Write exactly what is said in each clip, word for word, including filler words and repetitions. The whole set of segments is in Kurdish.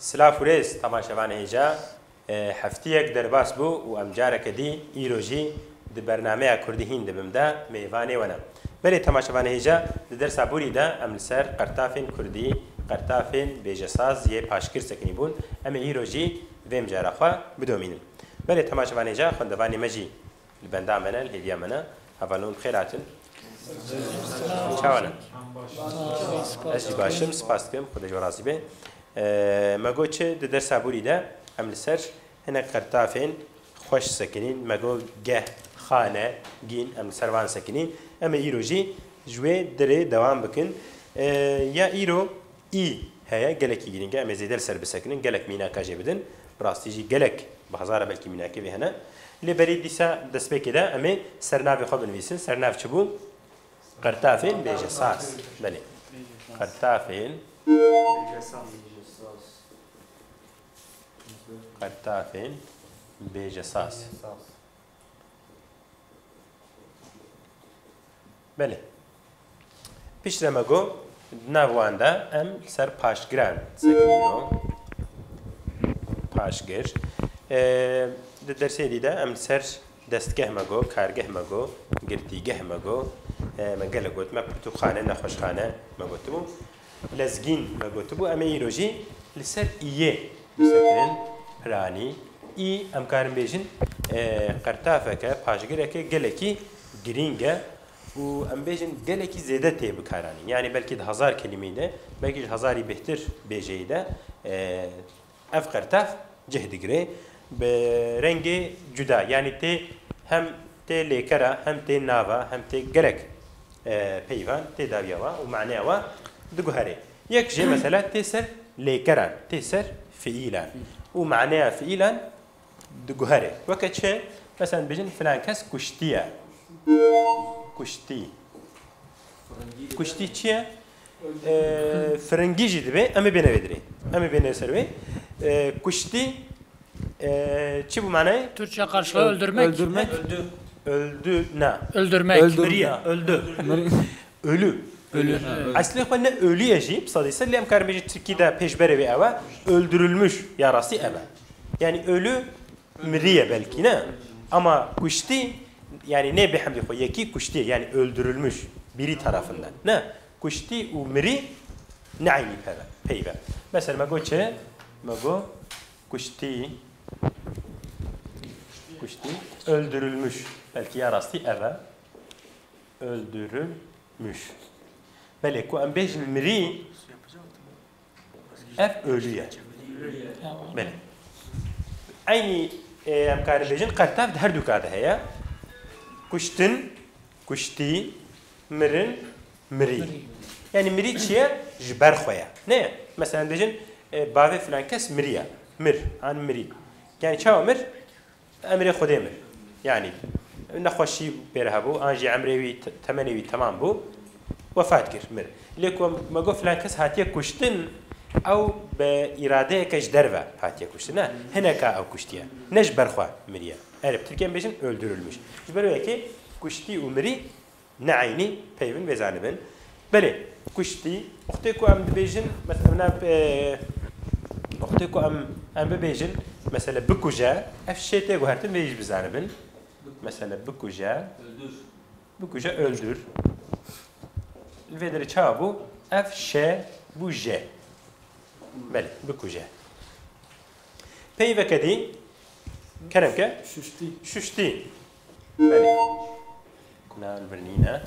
Silav û rêz temaşevanê hêja. E, heftiyek derbas bû û em careke dî îro jî di bernameya Kurdî hîn dibim de mêvanê we ne. Belê temaşevanê hêja, di dersa borî de em li ser qertafên Kurdî, qertafên bêjesaz yê paşgir sekinî bûn. Em ê îro jî vê micara xwe bidomînin. Belê temaşevanê hêja, xwendevanê me jî li benda me ne, li hêviya me ne. Hevalno min bi xêr hatin. Çawa ne? Ez jî baş im, spas dikim, Xwedê ji we razî be. E, me got çi di dersa borî de em li ser hinek qertafên xweş sekinîn, me got geh, xane, gîn, em li ser van sekinîn. Em ê îro jî ji wê derê dewam bikin. E, ya îro î heye, gelekî girîng e, em ê zêde li ser bisekinin, gelek mînaka jê bidin. Bi rastî jî gelek bi hezara belkî mînakê vê hene. Lê berî dîsa destpêkê de em ê sernavê xwe binivîsin. Sernav çi bû? Qertafên bêjesaz. Belê. Qertafên, qertafên bêjesaz. Belê. Piştre me got, di nav wan de em li ser paşgiran sekinîno. Paşgir. E, di dersê dî de em li ser destgeh me got, kargeh me got, girtîgeh me got, e, me gelek got, me pirtûkxane, nexweşxane me gotibû. Lezgîn me gotibû, em ê îro jî li ser îyê bisekinin, piranî. Î, em karin bêjin, e, qertafeke, paşgireke gelekî girîng e û em bêjin gelekî zêde tê bikaranîn. Yanî belkî di hezar kelîmeyî de, belkî ji hezarî bêhtir bêjeyî de, e, ev qertaf cih digire bi rengê cuda. Yanî tê hem tê lêkera, hem tê nava, hem tê gelek, e, peyvan tê dawiya wa û maneya wa diguherê. Yek jê mesela tê ser lêkeran, tê ser fiîlan û maneya fiîlan diguherê. Weke çi? Mesela bêjin filan kes kuştiye. Kuştî. Kuştî çi ye? E, firingî jî dibe, em ê bêne vê dirê. Em ê bêne ser wê. E, kuştî, e, çi bû manayê? Türkçe karşılığı öldürmek. Öldürmek. Öldü, na. Öldürmek. Öldür- Miriye, öldü. Ölü. Ölü. Eslê xwe ne ölü ye jî, bi sedî sed lê em karin bêjin tirkî de pêşberê wê ew e. Öldürülmüş ya rastî ev e. Yani ölü miriye belkî, ne? Ama kuştî, yani ne bi hemdî xwe, yekî kuştiye, yani öldürülmüş biri tarafından. Ne? Kuştî û mirî ne eynî peve, peyve. Mesela me got çi? Me got kuştî, kuştî, öldürülmüş. Belkî ya rastî ev e. Öldürülmüş. Belê ku em bêjin mirî, ev ölü ye. Belê. Eynî, e, em karin bêjin, qertav di her du ka de heye. Kuştin, kuştî, mirin, mirî. Mirî. Yani mirî çi ye? Ji ber xwe ye. Ne ye? Mesela em bêjin, e, bavê filan kes miriye. Mir, an mirî. Yani çawa mir? Emrê Xwedê mir. Yani nexweşî pê re hebû, an jî emrê wî, te-, temenê wî temam bû, wefat kir, mir. Lê ku me got filan kes hatiye kuştin, ew bi îradeyeke ji derve hatiye kuştin. Ne, hineka ew kuştiye. Ne ji ber xwe miriye. Erê, bi tirkî em bêjin öldürülmüş. Ji ber wê yekê kuştî û mirî ne eynî peyvin vê zanibin. Belê, kuştî, wextê ku em dibêjin, mesela, e, wextê ku em, em bibêjin, mesela, bikuje, ev şê tê guhertin, vê jî bizanibin. Mesela, bikuje, Öldür. Bikuje, öldür. Li vê derê çawa bû? Ev şe bû je. Belê, bikuje. Peyveke dî, kerem ke. Şuştî. Şuştî. Belê. Na li vir nîne.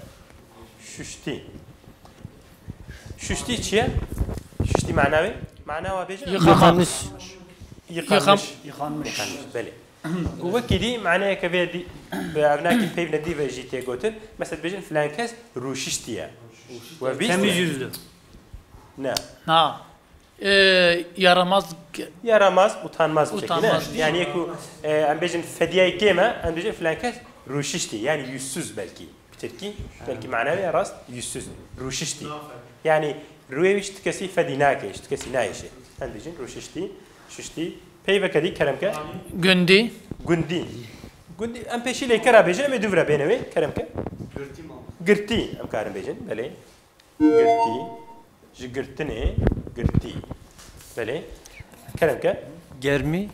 Şuştî. Şuştî çi ye? Şuştî mana wê? Mana wa bêjin? Yıkamak. Yıkanmış. Yıkanmış. Yıkanmış. Yıkanmış, belê. Û wekî dî maneyeke vê dî, bi evnakî peyv nedî ve jî tê gotin. Mesela dibêjin filan kes rûşiştî ye. We bîst Temiz ye? Yüzlü. Ne. Na. Ee, yaramaz. Yaramaz, utanmaz bir şekilde. Utanmaz değil. Yani ku, e, em bêjin fediyayê kêm e, em bêjin filan kes rûşiştî. Yani yüzsüz belkî. Bi tirkî, belkî mana wê rast, yüzsüz. Rûşiştî. Yani rûyê wî ji ti kesî fedî nake, ji ti kesî nayêşe. Em bêjin rûşiştî, şiştî. Peyveke dî kerem ke. Gundî. Gundî. Gundî, em pêşî lêkera bêjin, em ê dûvira bêne wê, kerem ke. Girtî. Girtî, em karin bêjin, belê. Girtî. Ji girtinê, girtî. Belê. Kerem ke. Germî.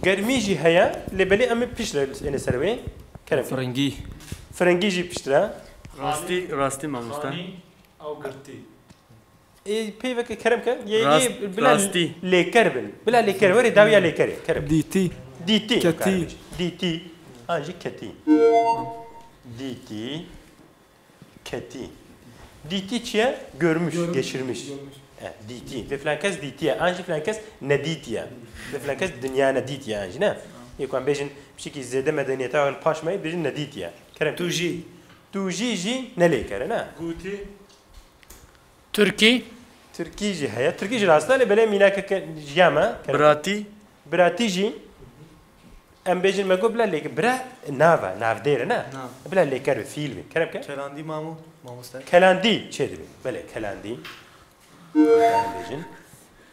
Germî jî heye, lê belê em ê piştre êne ser wê. Kerem ke. Firengî. Firengî jî piştre. Rastî, rastî mamoste. Ew girtî. Ê, peyveke kerem ke. Yê, Rast-, yê, bila rastî. Lêker bin. Bila lêker, were dawiya lêkerê. Kerem. Dîtî. Dîtî. Ketî. Dîtî. An jî ketî. Dîtî. Ketî. Dîtî çi ye? Görmüş, görmüş, geçirmiş. Görmüş. E, dîtî. Vê filan kes dîtiye. An jî filan kes nedîtiye. Vê filan kes dinya nedîtiye an jî, ne? Yê ku em bêjin, pişikî zêde medeniyeta wan paş me, bêjin nedîtiye. Kerem. Tu jî. Tu jî jî ne lêker e, ne? Gotî. Tirkî. Tirkî jî heye. Tirkî jî rast e, lê belê mînakeke jiya me. Kerem. Biratî. Biratî jî, em bêjin me got bila lêk-, bira nav e, navdêr e, ne? Nav. Bila lêker be, fiîl be. Kerem ke? Kelandî mamu, mamoste. Kelandî çê dibe. Belê, kelandî. Em bêjin.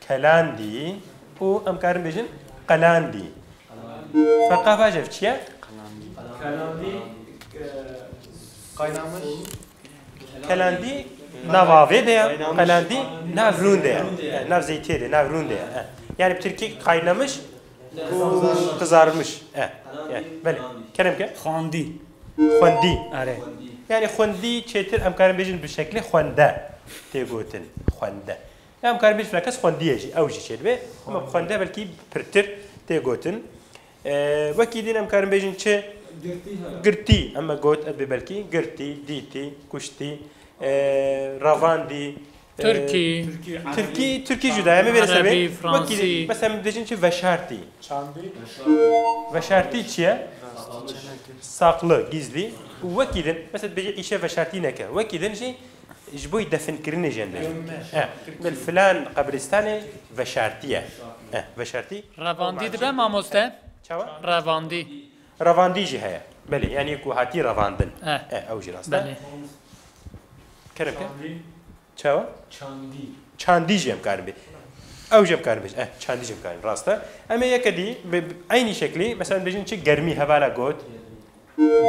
Kelandî û em karin bêjin qelandî. Ferqa vajev çi ye? Kelandî, e, qaynamış. Kelandî nav avê de ye, qaynamış. Qelandî nav rûn de ye. E, nav zeytiyê de, nav rûn de ye. E. Yani bi tirkî kaynamış û kızarmış. E. E. Belê. Kerem ke? Xwendî. Xwendî. Are. Yani xwendî çêtir em karin bêjin bi şeklê xwende tê gotin. Xwende. Em karin bêjin filan kes xwendiye jî, ew jî çêdibe. Ama xwende belkî pirtir tê gotin. E, wekî din em karin bêjin çi? Girtî he. Girtî, em me got, ez bê belkî. Girtî, dîtî, kuştî, e, revandî, e, Tirkî. Tirkî, Tirkî, Tirkî jî daye, em ê vêre ser bê. Erebî, Wekî din, Fransî. Mesela em dibêjin çi? Veşartî. Çandî. Veşartî çi ye? Saklı, gizli. Û wekî din, mesela dibêjin îşe veşartî neke. Wekî din jî ji bo definkirinê jî em dibêjin. Gömme. E, bil filan qebristanê veşartî ye. E, veşartî. Revandî dibe mamoste? Çawa? Revandî. Revandî jî heye. Belê, yani ku hatî revandin. Eh. Eh, ew jî rast e. Belê. Kerem ke? Çawa? Çandî. Çandî jî em karin bê. Ew jî em karin bê. Eh, çandî jî em karin. Rast e. Em ê yeke dî, bi, bi, eynî şeklî, mesela bêjin çi germî hevala got.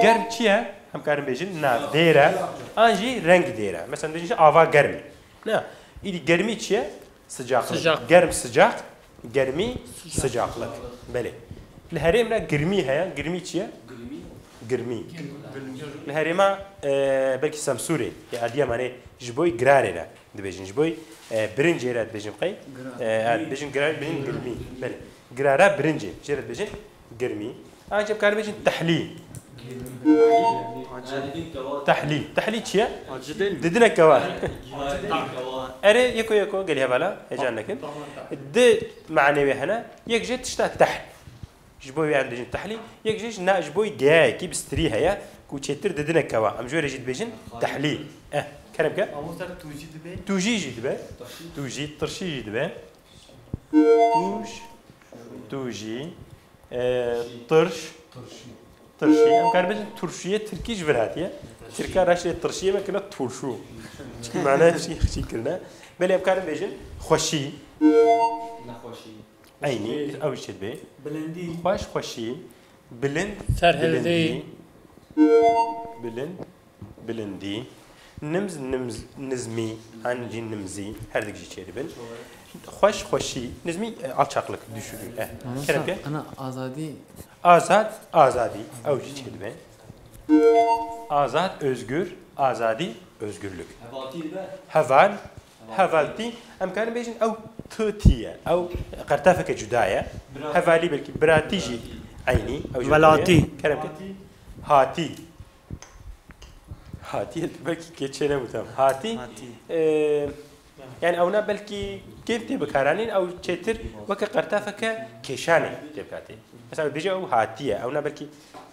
Germ çi ye? Em karin bêjin nav dêr e. An jî reng dêr e. Mesela bêjin çi ava germ. Ne? Îdî germî çi ye? Sıcaklık. Sıcak. Germ, sıcak. Germî, sıcaklık. Belê. Li herêmê girmî heye. Girmî çi ye? Girmî. Girmî. Li herêma, e, belkî Semsûrê, ya Adiyamanê ji boy girarê re dibêjin. Ji boy, e, birincê re dibêjin qey? Girar. E, e, dibêjin girar, dibêjin girmî. Belê. Girara birincê. Jê re dibêjin girmî. Ancî em karin bêjin tehlî. Tehlî. Tehlî çi ye? Acı değil mi? Didine kewa. Erê, yeko yeko, gelî hevala, heyecan nekin. Di manê wê hene, yek jê tişta tehl. Ji bo wê em dibêjin tehlî, yek jê ji na, ji bo geyayekî bi strî heye, ku çêtir didine kewa. Em ji wê re jî dibêjin tehlî. Eh, kerem ke? Mamoste, tûjî dibe? Tûjî jî dibe. Tûjî, tirşî jî dibe. Tûj, tûjî. E, tirş. Tirşî. Em karin bêjin turşiyê tirkî ji vir hatiye. Tirka reş lê tirşiyê me kirine turşû. Çi mane şî, şî kirine. Belê em karin bêjin xweşî. Nexweşî. Eynî, ew jî çêdibe. Bilindî. Xweş, xweşî. Bilind, serhildî. Bilindî. Bilind. Bilindî. Nimz, nimz, nizmî, an jî nimzî, her dik jî çêdibin. Xweş, xweşî, nizmî, e, alçaklık, düşüklük. E, kerem ke? Ana azadî. Azad, azadî, ew jî çêdibe. Azad, özgür, azadî, özgürlük. Hevaltî dibe? Heval, hevaltî. Em karin bêjin ew t, t ye. Ew qertafeke cuda ye. Bira-, hevalî belkî, biratî jî eynî. Ew jî welatî. Kerem ke? Hatî. Hatî, belkî keçê nebû tam. Hatî, hatî. E, yani ewna belkî kêm tê bikaranîn, ew çêtir weke qertafeke kêşanê tê bikatê. Mesela bêje ew hatiye, ewna belkî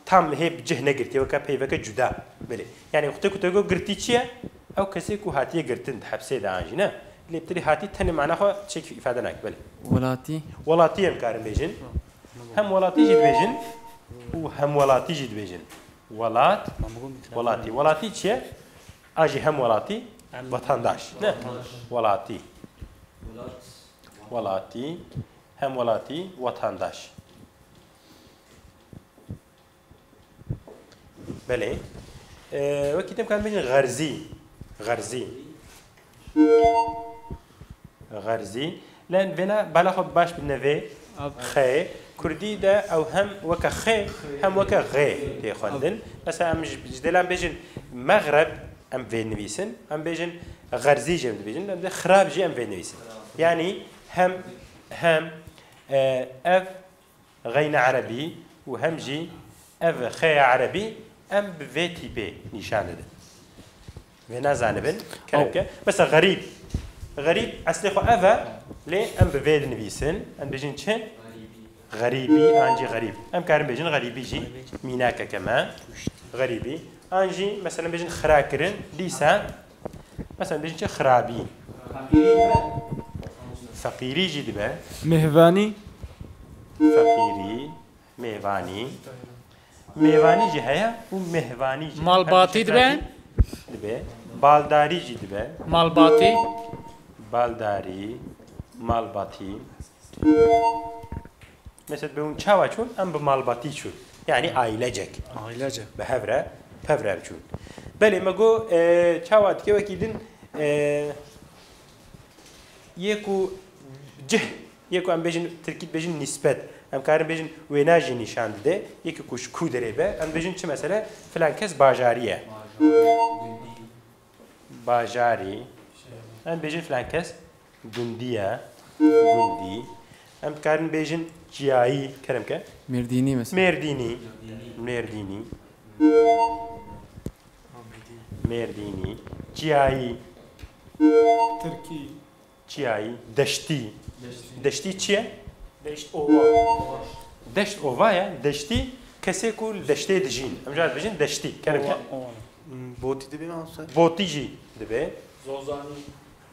tam hê bi cih negirtiye, weke peyveke cuda. Belê. Yani wextê ku te got girtî çi ye? Ew kesê ku hatiye girtin di hepsê de an jî ne. Lê bi tirî hatî tenê mana xwe çek îfade nake. Belê. Welatî. Welatî em karin bêjin. Hem welatî jî dibêjin û hem welatî jî dibêjin. Welat, welatî. Welatî çi ye? A jî hem welatî, hem vatandaş. Ne? Vatandaş. Welatî. Welat. Welatî, hem welatî, vatandaş. Belê. Ee, wekî din em karin bêjin xerzî. Xerzî. Xerzî. Lê vêna bala xwe baş bidine vê. Xê. Kurdî de ew hem weke xê, hem weke xê tê xwendin. Mesela em ji, ji dêlan bêjin Mexreb, em vê nivîsin. Em bêjin Xerzî jî em dibêjin. Em de Xirab jî em vê nivîsin. Yanî hem, hem, e, ev xeyna erebî û hem jî ev xêya erebî em bi vê tîpê nîşan didin. Vê nazanibin, kerem ke. Mesela xerîb. Xerîb eslê xwe ev e, lê em bi vê dinivîsin. Em bêjin çi? Xerîbî, an jî xerîb. Em karin bêjin xerîbî jî mînakeke me. Xerîbî. An jî, mesela, bêjin xirakirin, dîsa, mesela, bêjin çi? Xirabî. Feqîrî jî dibe. Mêvanî. Feqîrî, mêvanî. Mêvanî jî heye û mêvanî jî. Malbatî dibe? Dibe. Baldarî jî dibe. Malbatî. Baldarî, malbatî. Mesela, be hûn çawa çûn? Em bi malbatî çûn. Yanî ailecek. Ailecek. Bi hev re, pev re em çûn. Belê, me got, e, çawa dike wekî din, e, yê ku cih, yê ku em bêjin, tirkî dibêjin nîsbet. Em karin bêjin wêna jî nîşan dide. Yê ku ji ku derê be, em bêjin çi mesela? Filan kes bajarî ye. Bajarî. Em bêjin filan kes gundî ye. Gundî. Em dikarin bêjin çiyayî, kerem ke. Mêrdînî mesela. Mêrdînî. Mêrdînî. Mêrdînî. Çiyayî. Tirkî. Çiyayî. Deştî. Deştî. Deştî çi ye? Deşt ova. Deşt ova ye. Deştî kesê ku li deştê dijîn. Em jî dibêjin deştî. Kerem ke. Ova, ova. Hmm, botî dibe mi Husay? Botî jî dibe. Zozanî.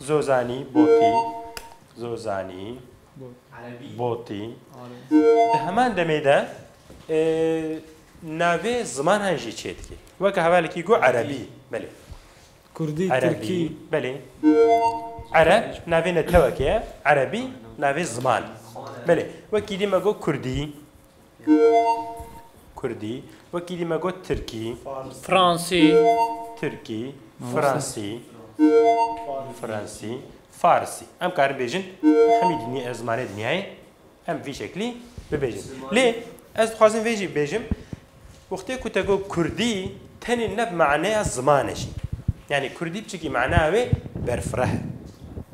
Zozanî, botî. Zozanî. Botî. Botî. Erebî. Di heman demê de, e, navê zimanan jî çêdike. Weke hevalekî got erebî. Belê. Kurdî, erebî, tirkî. Belê. Ereb navê netewekê ye. Erebî navê ziman. Belê. Wekî dî me got kurdî. Kurdî. Wekî dî me got tirkî. Fransî. Tirkî. Fransî. Fransî. Farsî. Em karin bêjin hemî dinya, zimanê dinyayê em vî şeklî bibêjin. Lê ez dixwazim vê jî bêjim, wextê ku te got kurdî, tenê ne bi maneya zimanê jî. Yanî kurdî piçekî mana wê berfireh e.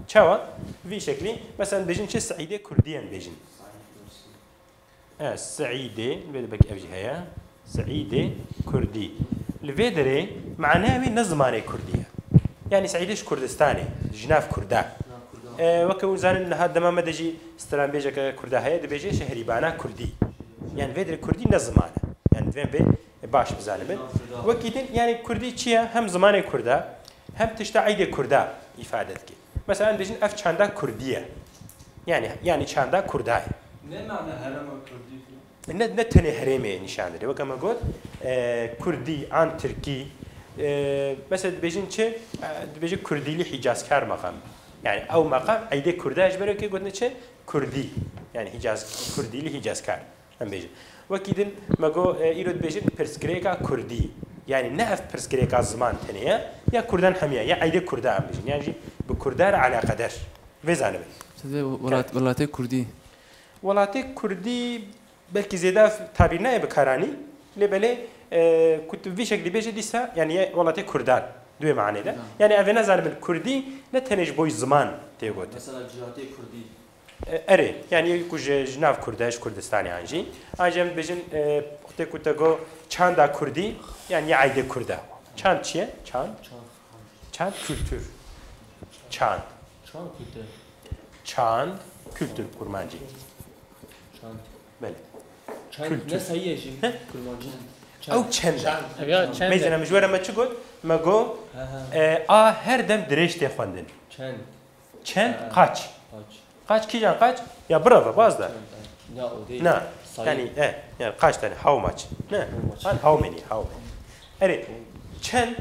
Çawa? Vî şeklî, mesela bêjin çi, Seîdê kurdî em bêjin. E, Seîdê, lê de belkî ev jî heye. Seîdê kurdî. Li vê derê manaya wî ne zimanê kurdî ye. Yanî Seîdê ji Kurdistanê, ji nav kurda. E, weke hûn zanin niha dema me de jî stranbêjeke kurda heye, dibêje şehrîbana kurdî. Yanî vê derê kurdî ne ziman e. Yanî divên vê baş bizanibin. Wekî din, yanî kurdî çi ye? Hem zimanê kurda, hem tişta eydê kurda îfade dike. Mesela, em dibêjin ev çanda kurdî ye. Yanî, yanî çanda kurda ye. Ne mana herêma kurdî ku? Ne, ne tenê herêmê nîşan dide. Weke me got, e, kurdî an tirkî, e, mesela dibêjin çi? E, dibêjin kurdîlî hicazkar meqam. Yanî ew meqam eydê kurda ye, ji ber wekî gotine çi? Kurdî. Yanî hicaz, kurdîlî hicazkar. Em bêjin. Wekî din me got, e, îro dibêjin pirsgirêka kurdî. Yanî ne ev pirsgirêka ziman tenê ye, ya kurdan hemiya, ya eydê kurda em bêjin. Yan jî bi kurda re eleqeder. Vê zanibin. Siz vê welat-, welatê kurdî. Welatê kurdî belkî zêde ev tabîr nayê bikaranîn. Lê belê, e, ku tu vî şeklî bêje dîsa, yanî ye welatê kurdan. Di wê manê de. Yanî ev ê nezanibin kurdî ne tenê ji bo ziman tê gotin. Mesela cihatê kurdî. E, erê, yanî yek ku ji, ji nav Kurd e, ji Kurdistanê an jî. An jî em dibêjin, e, wextê ku te got çanda Kurdî, yanî ya eydê Kurd e. Çand çi ye? Çand? Çand. Çand kültür. Çand. Çand kültür. Çand kültür kurmancî. Çand. Belê. Çand kültür. Ne sayî ye jî kurmancî? Ew çend e. Çand. Ev ya çend e. Mêzena min ji we re me çi got? Me got, e, a her dem dirêj tê xwendin. Çend. Çend, ha, qaç. Qaç. Qaç, kîjan qaç? Ya bireve, baz de. Çend, ha. Na, o değil. Na. Sayı. Yani, e, yani kaç tane? How much? Ne? How much? An how many? How many? Erê, çend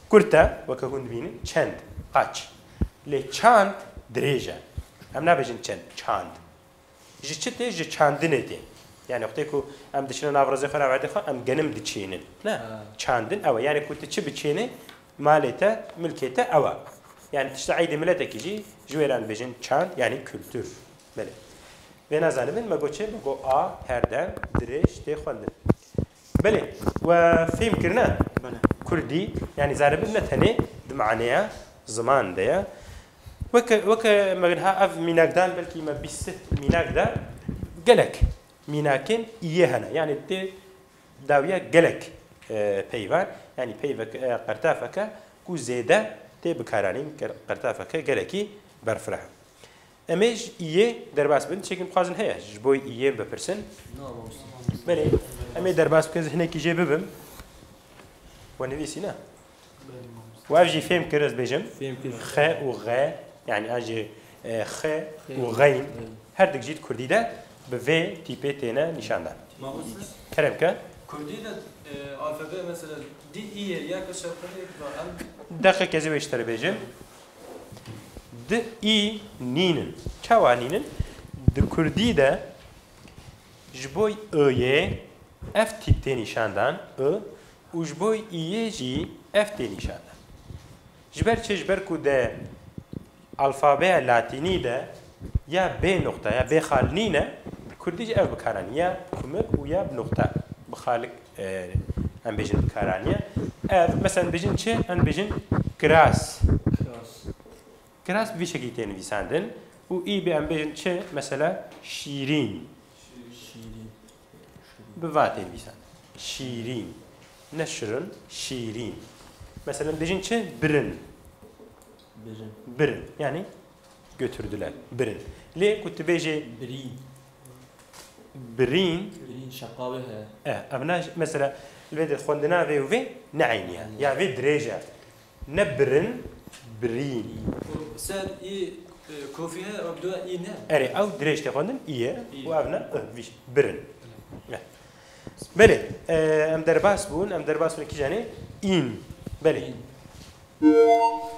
kurt e, weke hûn dibînin, çend, qaç. Lê çand dirêj e. Em nabêjin çend, çand. Ji çi tê? Ji çandinê tê. Yani wextê ku em diçine nav rizê xwe, nav erdê xwe, em genim diçînin. Ne? Ha. Çandin ew e. Yani ku tu çi biçînî, malê te, milkê te ew e. Yani tişta eydê miletekî jî ji wê re em dibêjin çand, yani kültür. Belê. Vê nazanibin, me got çi? Me got a, her dem, dirêj, tê xwendin. Belê, we fêm kirine? Belê. Kurdî, yani zanibin ne tenê di maneya ziman de ye. Weke, weke me niha ev mînak dan, belkî me bîst sih mînak da, gelek mînakên iyê hene. Yani tê dawiya gelek, e, peyvan, yani peyvek, e, qertafeke ku zêde tê bikaranîn, ker-, qertafeke gelekî berfireh. Em ê ji iyê derbas bin, tiştekî dixwazin heye, ji bo iyê bipirsin? Belê, em ê derbas bikin, ez hinekî jê bibim. We nivîsî ne? Û ev jî fêm kir, ez bêjim. Fêm kir. Xe û xe, yani an jî, e, xe û xeyn. Her dik jî di kurdî de bi vê tîpê têne nîşandan. Mamoste? Kerem ke. Kurdî de, e, alfabe mesela di iyê ya ke şerqirê em. Deqe kezî wê ji te re bêjim. Di î nînin. Çawa nînin? Di kurdî de ji bo iyê ev tîp tê nîşandan, i, û ji bo iyê jî ev tê nîşandan. Ji ber çi? Ji ber ku de alfabeya latînî de ya bê noqta, ya bê xal nîne, kurdî jî ev bikaranî, ya kumik û ya bi noqta, bi xalik, e, em bêjin bikaranî. Ev, mesela, em bêjin çi? Em bêjin kiras. Kiras. Kiras bi vî şekilî tê nivîsandin û î bê em bêjin çi? Mesela, şîrîn. Şîrîn. Bi va tê nivîsandin. Şîrîn. Ne şirin, şîrîn. Mesela, em bêjin çi? Birin. Birin. Birin. Yani götürdüler. Birin. Lê ku tu bêjê birîn. Birîn. Birîn, şeqawê heye. Eh, ev ne, mesela, li vê de xwendina vê û vê ne eynî ye. Ya vê dirêj e. Ne birin, birîn. Ser î, e, kofî heye, ev dua î ne? Erê, ew dirêj tê xwendin, î ye. Î. Û ev ne, eh, vîş, birin. Eh. Belê, e, em derbas bûn, em derbas bûn kîjanê? În. Belê. În.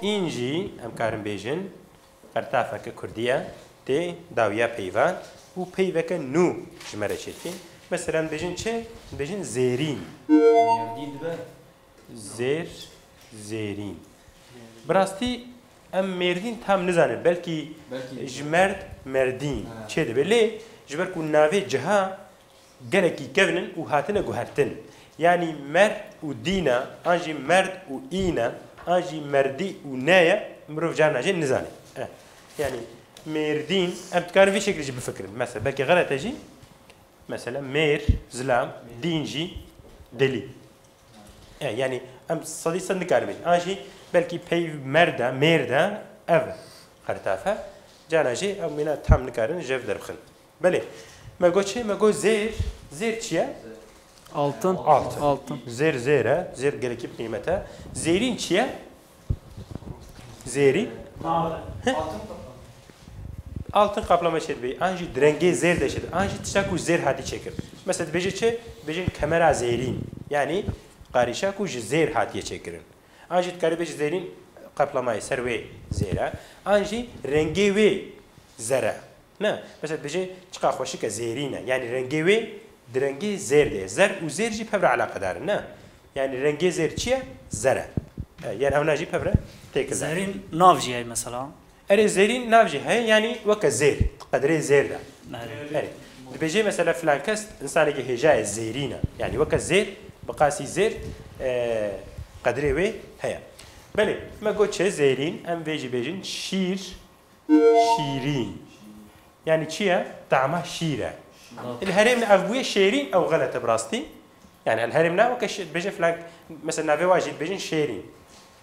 În jî em karin bêjin, qertafeke kurdî ye, tê dawiya peyvan û peyveke nû ji me re çêdikê. Mesela, em dibêjin çi? Em dibêjin zêrîn. Mêrdî dibe. Zêr, zêrîn. Bi rastî em mêrdîn tam nizanin. Belkî Belkî. ji merd, merdîn Ha. çêdibe. Lê ji ber ku navê ciha gelekî kevn in û hatine guhertin. Yanî mer û dîn e, an jî merd û în e, an jî merdî û nê ye, mirov carna jê nizane. Eh, yanî mêrdîn, em dikarin vî şeklî jî bifikirin. Mesela, belkî xelet e jî, mesela, mêr, zilam, dîn jî delî. E, yanî em sedî sed nikarin bêjin. An jî belkî peyv merd e, mêrd e, ev qertaf e. Carna jî ew mîna tam nikarin ji hev derbixin. Belê. Me got çi? Me got zêr. Zêr çi ye? Altın. Altın. Altın. Zêr zêr e. Zêr gelekî bi qîmet e. Zêrîn çi ye? Zêrîn? Altın. Altın kaplama çêdibe. An jî di rengê zêr de çêdibe. An jî tişta ku zêr hatî çêkirin. Mesela dibêje çi? Dibêjin kemera zêrîn. Yanî qarîşa ku ji zêr hatiye çêkirin. An jî dikarî bêjî zêrîn, qeplamayê ser wê zêr e. An jî rengê wê zer e. Ne? Mesela dibêjê çiqa xweşik e, zêrîn e. Yanî rengê wê di rengê zêr de ye. Zer û zêr jî pevre eleqedar in, ne? Yanî rengê zêr çi ye? Zer e. E, yanî hewna jî pevre têkil e. Zerîn nav jî heye mesela. Erê, zêrîn nav jî heye, yanî weke zêr, qedrê zêr de. Erê. Erê. Dibêjê mesela filan kes insanekî hêja ye, zêrîn e. Yanî weke zêr, bi qasî zêr, e, qedrê wê heye. Belê, me got çi? Zêrîn, em vê jî bêjin şîr, şîrîn. Yanî çi ye? Tama şîr e. Li herêmê ev bûye şêrîn, ew xelet e bi rastî. Yanî li herêmê weke şê-, dibêje filan, mesela navê wa jî dibêjin şêrîn.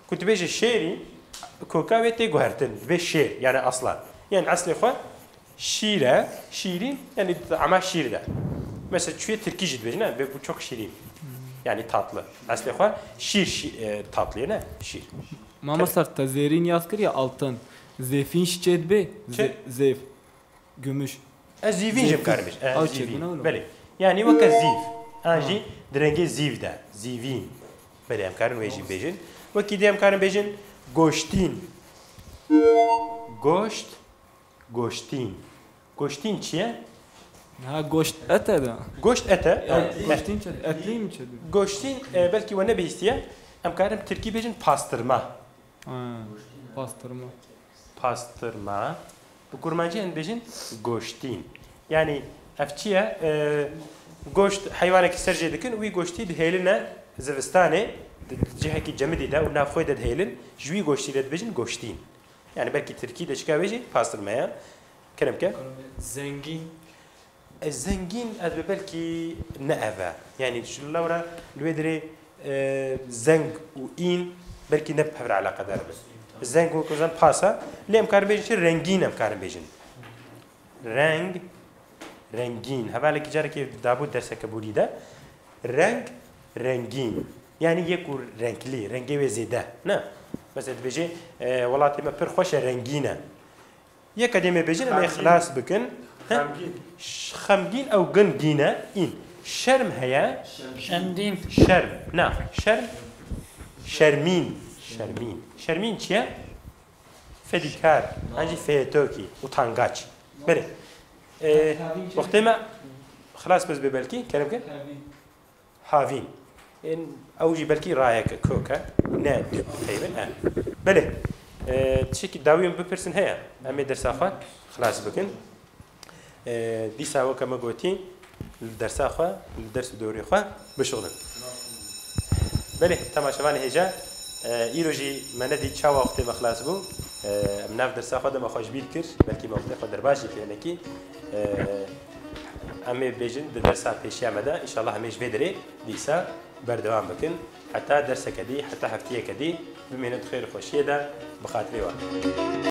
Ku dibêje şêrîn, koka wê tê guhertin, dibê şêr, yanî aslan. Yanî eslê xwe şîr e, şîrîn, yanî tama şîr de. Mesela çuye tirkî jî dibêjin, ne? Ve bu çok şirin. Yanî tatlı. Eslê xwe şîr, şî-, e, tatlı ye, ne? Şîr. Mamosta, te zêrîn yaz kir ya altın. Zêfîn şi çê dibe? Çi? Zê-, zêf. Gümüş. Ez zîvîn jî Zîv. Bikarim bêjim. E, Ew zîvîn. Çêbûna wilo. Belê. Yanî weke zîv. An Ha. jî di rengê zîv de. Zîvîn. Belê, em karin wê jî bêjin. Wekî dî em karin bêjin goştîn. Goşt, goştîn. Goştîn çi ye? Ha, goşt et e da. Goşt et e. Ya, Evet. Goştîn çi? Etlî mi çi? Goştîn, e, belkî we nebihîstiye. Em karin tirkî bêjin pastırma. Ha. Pastırma. Pastırma. Bi kurmancî em dibêjin goştîn. Yanî ev çi ye? E, goşt heywanekî ser jê dikin û wî goştî dihêline zivistanê, di cihekî cemidî de û nav xwe de dihêlin, ji wî goştî re dibêjin goştîn. Yanî belkî tirkî de çika wê jî pastırma ye. Kerem ke. Zengin. E, zengîn ez bi belkî ne ev e. Yanî ji lewra li wê dirê e, zeng û în belkî ne bi hev re eleqedar bin. Zeng wekî zan pas e. Lê em karin bêjin çi? Rengîn em karin bêjin. Reng, rengîn. Hevalekî carekê dabû derseke borî de. Reng, rengîn. Yanî yek û renklî, rengê wê zêde. Ne? Mesela dibêjê, e, welatê me pir xweş e, rengîn e. Yeka dê me bêjin, em ê xilas bikin. He? Xemgîn. Ş-, xemgîn ew gingîn e, în. Şerm heye. Şemdîn. Şerm. Na, şerm. Şermîn. Şermîn. Şermîn çi ye? Fedîkar. An jî feyetokî. Utangaç. Belê. E, wextê me xilas biz be belkî, kerem ke. Havîn. Ên, ew jî belkî rayeke, kok e. Ne peyvin e. Belê. E, tiştekî dawî em bipirsin heye. Em ê dersa xwe xilas bikin. E, dîsa weke me gotî, li dersa xwe, li ders û dewrê xwe bişuxulin. Belê, temaşevanê hêja, e, îro jî me nedî çawa wextê me xilas bû. E, em nav dersa xwe de me xwe ji bîr kir. Belkî me wextê xwe derbas jî kir hinekî. E, em ê bêjin di dersa pêşiya me de, înşallah em ê ji vê derê dîsa berdewam bikin. Heta derseke dî, heta heftiyeke dî, bimînin di xêr û xweşiyê de, bi xatirê we.